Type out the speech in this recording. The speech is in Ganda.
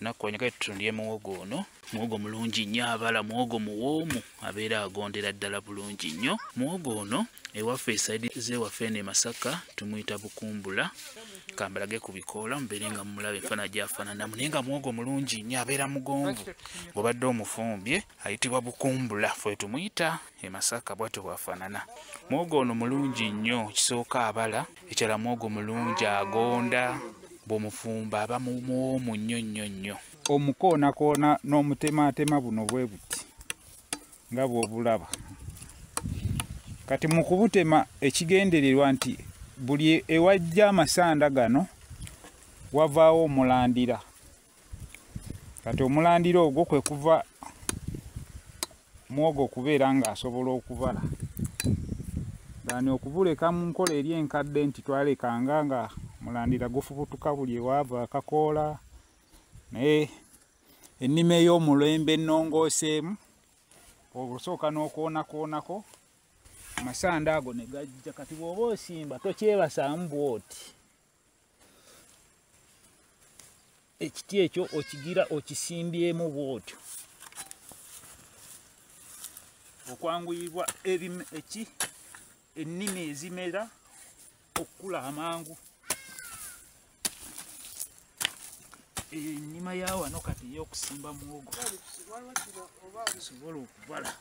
Nakwanya kati tutundye muwogo ono. Muwogo mulungi nnyo, abala muwogo muwoomu, abeera agondera ddala bulungi nnyo. Muwogo ono ewaffe esaidi z'ewaffe eno e Masaka tumuyita bukumbula. Kambalage ku bikoola mubeere nga mumulaba enfaanana gy'afaananamu, naye nga muwogo mulungi nnyo, abeera mugonvu. Bw'obadde omufumbye ayitibwa bukumbula, ffe tumuyita e Masaka, bw'atyo bw'afaanana. Muwogo ono mulungi nnyo, kisooka abala, ekirala muwogo mulungi agonda, bw'omufumba aba muwoomu nnyo nnyo nnyo. Omukoonakoona n'omutemaatema buno bwe buti nga bw'obulaba. Kati mu kubutema ekigendererwa nti buli ewajja amasanda gano wavaawo omulandira. Kati omulandira ogwo kwe kuva muwogo okubeera ng'asobola okubala. Gani okubuleka mu nkola eri enkadde nti twalekanga nga mulandira gufubutuka buli ewaava akakoola, naye ennima ey'omulembe ennongooseemu osooka n'okoonakoonako amasanda ago ne gajja. Kati bw'oba osimba tokyebasaamu bw'oti, ekiti ekyo okigira okisimbyemu bw'otyo okwanguyibwa ennimi ezimera okukula amangu. Ennima ya wano kati ey'okusimba muwogo osobola okubala.